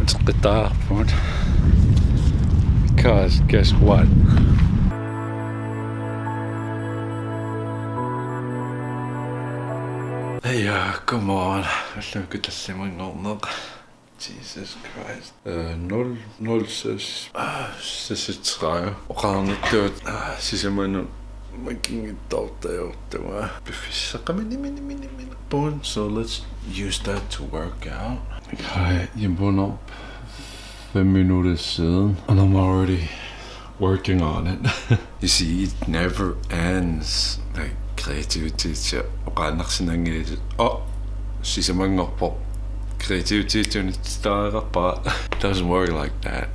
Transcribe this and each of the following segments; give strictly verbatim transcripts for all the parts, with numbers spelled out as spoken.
Teqqittarpugut. Because guess what? Hey, uh, come on. Ullumi tallimanngorneq. Jesus Christ. Øh, nul, nul seks, ah, seksogtredive. Oqarnittut, ah, sisamanut makinngitsoortajuartunga. Piffissaq mini, mini, mini, mini. Bun, so let's use that to work out. Kai, jimbuno fem minutter siden, and I'm already working on it. You see, it never ends. Like, kreativitet, oqaannarsinnaanngilasi. Oh, sisamanngorpoq. Kreativitet unitsitaareqarpara. Doesn't work like that.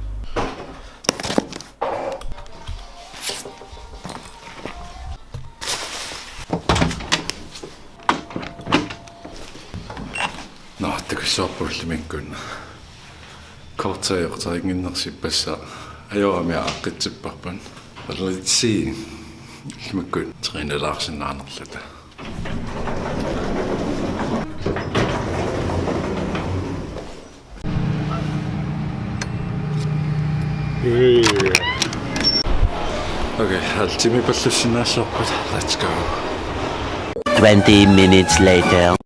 Nå, takussavarput ullumikkut. Kortsajoqtaringinnersippassa. Ajorami aaqqitsipparput. But let's see. Ullumikkut trænerlaarsinnaanerluta. Okay, halv time pallussinnaassavara. Let's go. Twenty minutes later.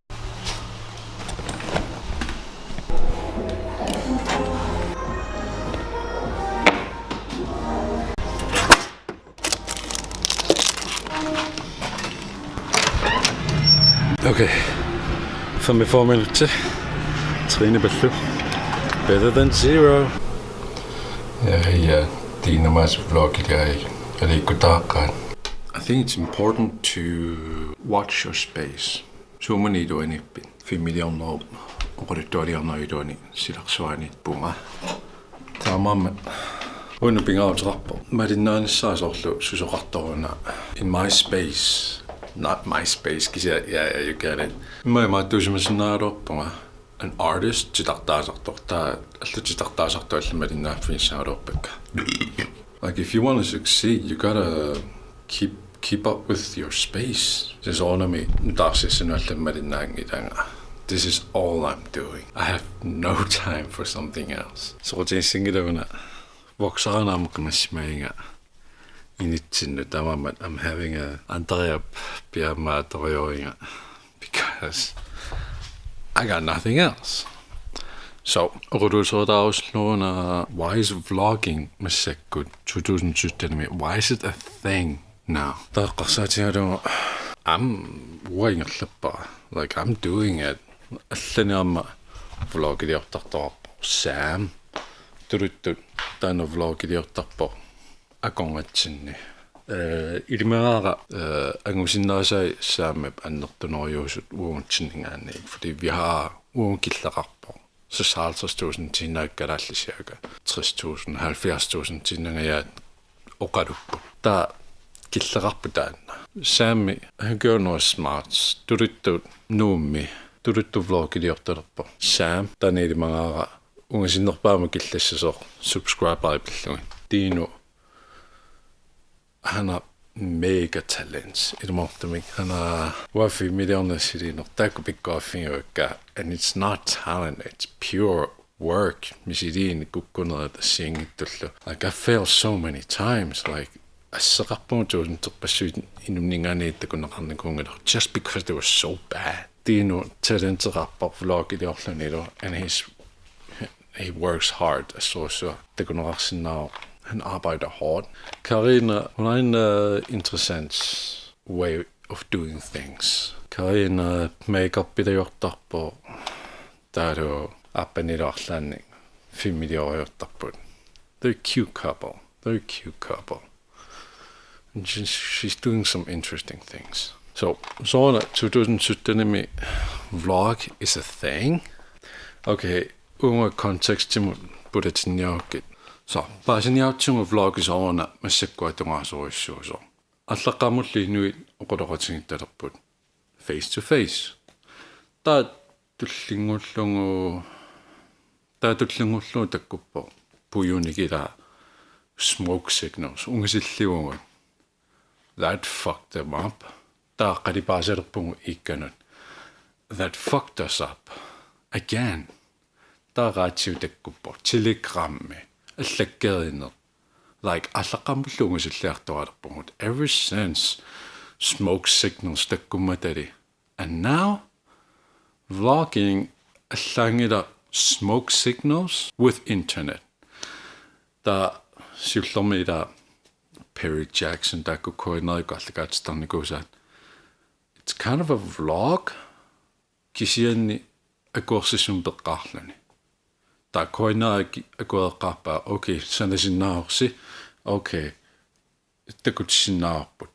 Okay. Femogfyrre minutter. Træne pallu. Better than zero. Ja, ja. Tiinamaas vlogiliai. Aliikkutaaqaat. I think it's important to watch your space. Suummi iluaniippit? Filmiliornerup oqaluttualiornerup iluani silarsuaniippunga. Taamaammat una pingaaruteqarpoq. Malinnaanissaa soorlu susoqartoruna. In my space. Not my space, kisianni, ja, ja, you get it. Immaqa imaattuusimasinnaagaluarpunga. An artist titartaasartoq. Taava allat titartaasartut allat malinnaaffigissagaluarpakka. Like, if you wanna succeed, you gotta keep, keep up with your space. Kisianni soorunami nutaarsiassanut allamut malinnaanngilanga. This is all I'm doing. I have no time for something else. Soqutigissanngilanga una voksarana aamma qimassimagiga initsinnut, taamaammat I'm having a Andreap pyjama-atorioriga because I got nothing else. So, oqaluuseritaarusullugu una, why is vlogging massakkut two thousand syttenimi? Why is it a thing now? Taava eqqarsaatigalugu, aamma uanga ingerlappara. Like, I'm doing it. Allanik aamma vloggiliortartoqarpoq. Sam. Tuluttut taanna vloggiliortarpoq akornatsinni. Øh, ilimagaara, øh, angusinnaasai Sammip annertunerujusut uagutsinninngaanniit, fordi vi har uagut killeqarpoq. Seksoghalvtreds tusind-iinnaq kalaallit cirka tres tusind, halvfjerds tusind-iinnangajaat oqaluupput. Taava killeqarpoq taanna. Sammi, han gør noget smart. Tuluttut Nuummi, tuluttut vloggiliortalerpoq. Sam, taanna ilimagaara ungasinnerpaamik killassasoq, subscriberipillugit. Tinu, han har mega talent. Ilumoortumik, han har uanga filmiliorneq siliineq taakku pikkoraffigivakka. And it's not talent, it's pure work. Misiliineq kukkunerat assigiinngitsullu. Like, I failed so many times. Like, asseqarpunga tuusinterpassuit inunninngaanniit takuneqarnikuunngilaq just because they were so bad. Tinu talenteqarpoq vloggiliorlunilu, and he's, he works hard, assorsuaq takuneqarsinnaavoq. Han arbejder hårdt. Karina, hun har en, øh, interessant way of doing things. Karina makeupiliortarpoq, taavalu aappanilu arlaannik filmiliortarput. They're a cute couple. They're a cute couple. And she's, she's doing some interesting things. So, sooruna two thousand syttenimi vlog is a thing. Okay, uunga contextimut pulatinniarukkit. So, paasiniarutsigu vlogi sooruna massakkut atugaasorujussuusoq. Aallaqqaammulli inuit oqaloqatigiittalerput face to face. Taava tullinnguullugu, taava tullinnguullugu takkuppoq puiunik, ilaa, smoke signals, ungasillivugut. That fucked them up. Taava qalipaasalerpugut iikkanut. That fucked us up again. Taava radiu takkuppoq, Telegrammi, allakkeerineq. Like, allaqqammerluunngussilliartualerpugut. Ever since smoke signals takkummatali. And now, vlogging allaanngilaq smoke signals with internet. Taava siullermik ila Perry Jackson taakku coinerikkut aallakaatittarnikuusaat. It's kind of a vlog. Kisianni akuersissummik peqqaarluni. Taava coineri akuereqqaarpaa, okay, sanasinnaavorsi, okay, takutissinnaavarput.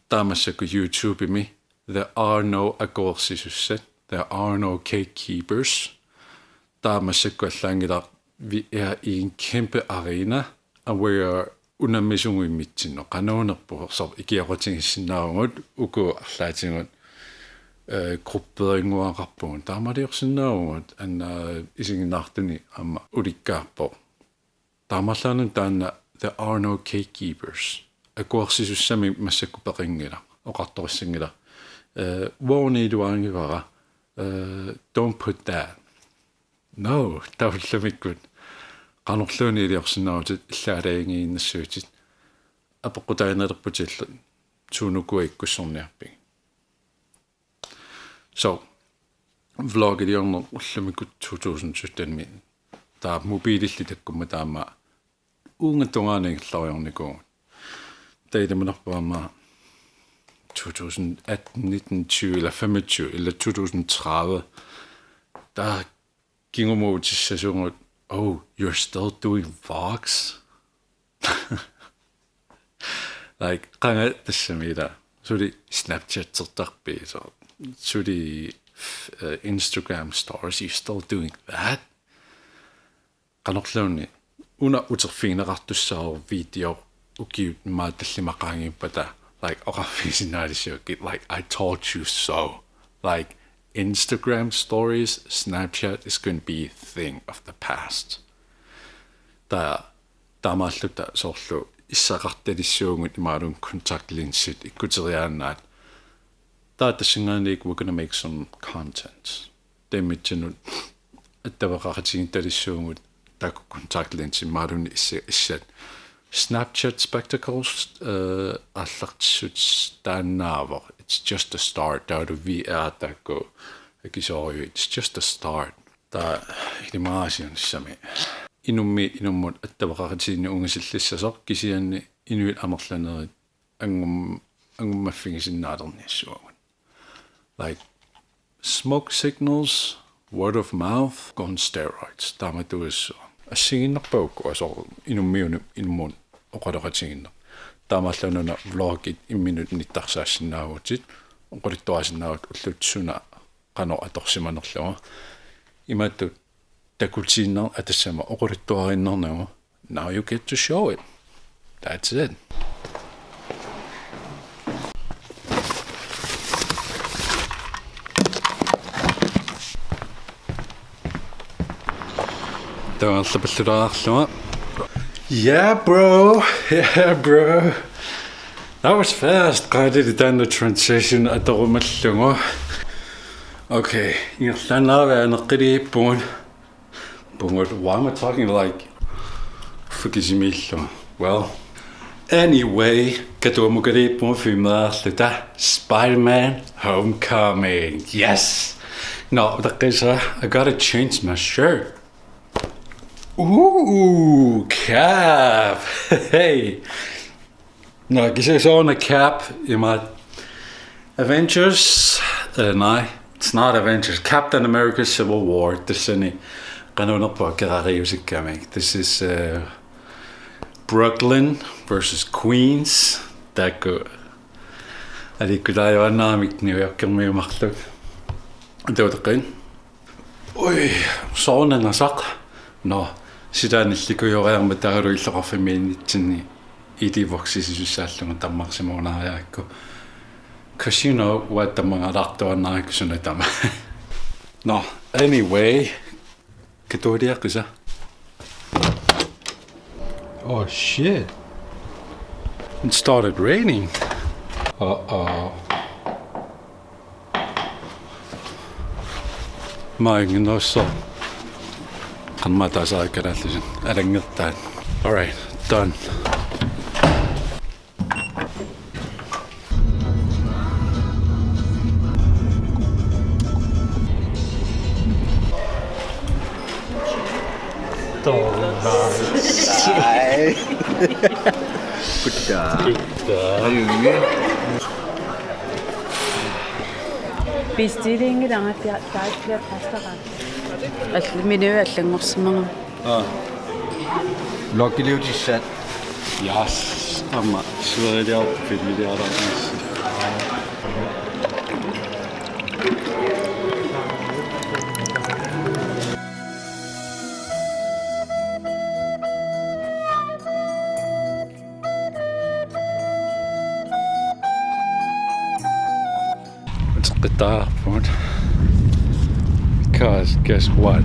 Taava massakkut YouTubemi, there are no akuersisussat, there are no gatekeepers. Taava massakkut allaanngilaq, vi er i en kæmpe arena, og we are unammisugut immitsinnut, qanuunerpoq, soorlu ikioqatigiissinnaavugut, uku arlaatigut, øh, grupperinnguaqarpugut. Taamaliorsinnaavugut, anna isiginnaartuni aamma ulikkaarpoq. Taamaallaat taanna, there are no gatekeepers. Akuersisussamik massakkut peqanngilaq, oqartorissanngilaq. Øh, uani iluarinngilaq, øh, don't put that. No, taava ullumikkut. Qanorluunniit iliorsinnaavutit, illaalaangiinnassuutit. Apeqqutaaginnarputit illit, suunukua ikkussorniarpigit. So, vlogiliorneq ullumikkut to tusind syttenimi. Taava mobiililli takkummat taama uunga tungaanut ingerlariornikuuvugut. Taava ilimanarpoq aamma to tusind atten, nitten, tyve eller femogtyve eller to tusind tredive. Taava kingumut utissasugut, oh, you're still doing vlogs? Like, qanga tassami ila. Suli Snapchat-ertarpit, so. Suli, øh, Instagram stories, you still doing that? Qanorluunniit, una uterfigineqartussaavoq video ukiut immaqa tallimat qaangiuppata, like, oqarfigisinnaalissuakkit, like, I told you so. Like, Instagram stories, Snapchat is gonna be a thing of the past. Taava, taamaalluta soorlu issaqartalissuugut imaluunniit contact linsit ikkuteriaannaat. Taava tassanngaanniit we're gonna make some content. Taava immitsinnut attaveqaqatigiittalissuugut taakku contact linsit imaluunniit issa-, issat. Snapchat spectacles, øh, aallartissut taannaavoq. It's just a start. Taavalu V R taakku akisoorujuit. It's just a start. Taava ilimagaasiunissami. Inummiit inummut attaveqaqatigiinneq ungasillissasoq kisianni inuit amerlanerit angum-, angummaffigisinnaalerniassuagut. Like, smoke signals, word of mouth, on steroids, taamatuissuaq. Assigiinnarpavut ukua soorlu inummiunut inummut oqaloqatigiinneq. Taamaallaat una vlogit imminut nittarsaassinnaavutit, oqaluttuarisinnaavatit ullut suna qanoq atorsimanerlugu. Imatut takutiinnarnera tassami oqaluttuariinnarnagu. Now you get to show it. That's it. Taava arlapallulaarlunga. Yeah, bro. Yeah, bro. That was fast. Qaali taanna transition atorumallugu. Okay, ingerlaannaq aneqqiliippugut. But what, why am I talking like fucking Simillo? Well, anyway, katuamukaliippugut filmeriarluta Spider-Man Homecoming. Yes. No, the case, uh, I gotta change my shirt. Ooh, Cap. Hey. No, kisianni sooruna Cap, imaattoq Avengers, uh, nej, it's not Avengers. Captain America Civil War, tassani qanuunerput akerariusikkami. This is, uh, Brooklyn versus Queens. Taakku aliikkutaajuaannaramik New Yorkermiut marluk. Tuuteqqin. Ui, soorunami nasaq. No, sitaanillikujoriarmat taavalu illoqarfimmiinnitsinni ilivoksisisussaallunga tammarsimagunariarakku. 'Cause you know what, tammangalaartuaannarakku suna tama. No, anyway. Katualiaqisa. Oh shit. It started raining. Uh-oh. Maanngitsoq. Qanma taasariikkalaallusi alanngertaat. All right, done. Done. Nice. Good job. Good job. Bestillingi taanna taakkiat pastaqa. Al-, menu allanngorsimagama. Aa. Lokiliutissat. Yes. Aamma sueriliarpit miliaraarnissi. It's the dark one. Because guess what?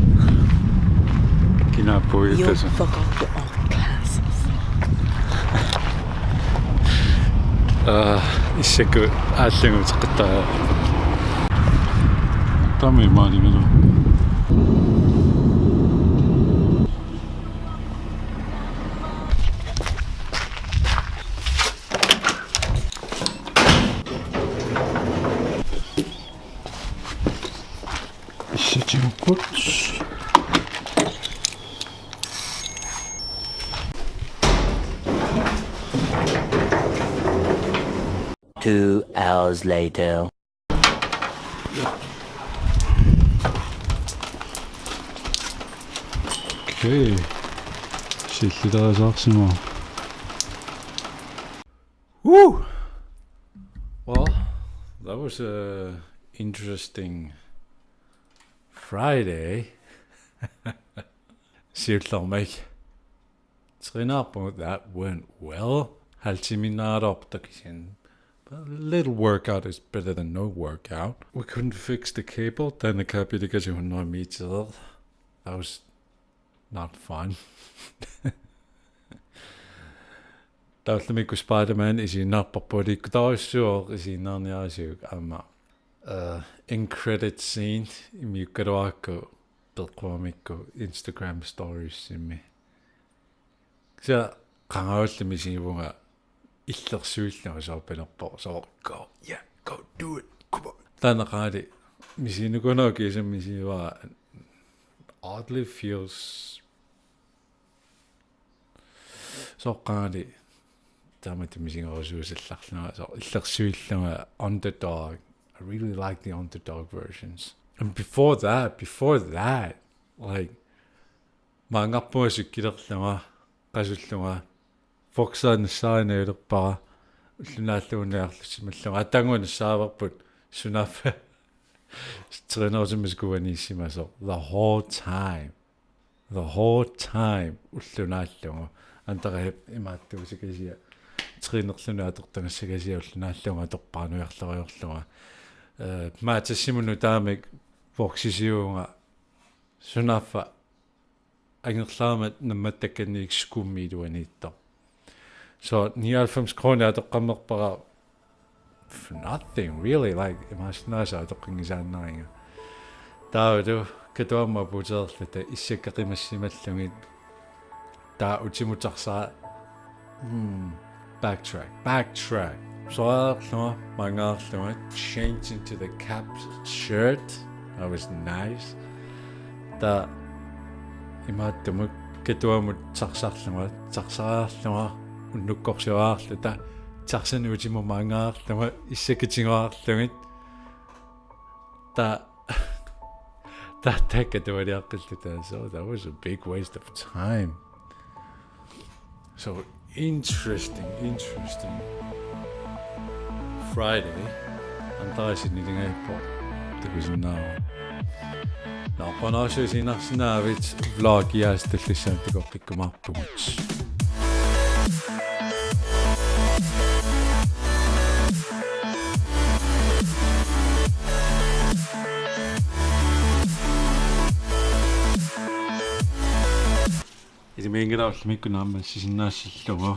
Can I put it You'll this way? Fuck up your own glasses. Uh, it's a good. I think it's the dark. Tell me, Marty, you know. Sitting put. Two hours later. Okay. Sillitarisaarsimaarpoq. Woo! Well, that was a interesting Friday. Siullermik. Trænarpunga, that went well. Halv timinnaarpoq takusin. But a little workout is better than no workout. We couldn't fix the cable. Taanna kaapilika hundrede meter. That was not fun. Taava ullumikkut Spider-Man isiginnaarparput, ilikkutarujussuuvoq isiginnaarniarisiuk aamma. Uh, end credit scene, immiukkaluarakku peqquamikku Instagram storiesimi. Kisianni qangaavallimi isigivunga illersuillunga soorpinerpoq. So, go, yeah, go, do it, come on. Taanna qangali misigineqarnikuuvoq, kiisami misigivara, oddly feels soqqaali taamatut misigerusuusallarlunga, so illersuillunga underdog. I really like the underdog versions. And before that, before that, like, maanngarpunga sikkilerlunga, qasullunga, Foxi nassaarineq ilerpara, ulloq naallugu niarlussimallunga, atagu nassaavarput sunaaffa trænerusimasaq kuaniissimasoq, the whole time. The whole time ulloq naallugu. Antarahip imaattuusikasiaq. Trænerluni atortagassagasiaq ulloq naallugu atorpara nujarleriarlunga. Eh, Matassimut nutaamik Foxi siuunga sunaaffa angerlarmat nammattakkanniit skummi iluaniittoq. So nioghalvfems kroner atoqqammerpara for nothing, really, like, imaassinnaavoq atoqqanngisaannarnanga. Taavalu Katuamut apuutereerluta issakka qimassimallugit. Taava utimut taxaa, hmm, backtrack, backtrack. Soraarlunga, maanngaarlunga, change into the cap shirt. That was nice. Taava imaattumut Katuamut taxaarlunga, taxaarlunga, unnukkorsiorarluta, taxanik utimut maanngaarlunga, issakka tiguaarlugit. Taava, taava, taava Katualiaqqilluta. So that was a big waste of time. So interesting, interesting Friday. Antarasi nilingaippo. Takusinnaavara. Naqqanaasu sinarsinnaavit vlogia tullissaanut takoqqikkumaarpugut. Ilimiinngilaq ullumikkut naammassisinnaassallugu.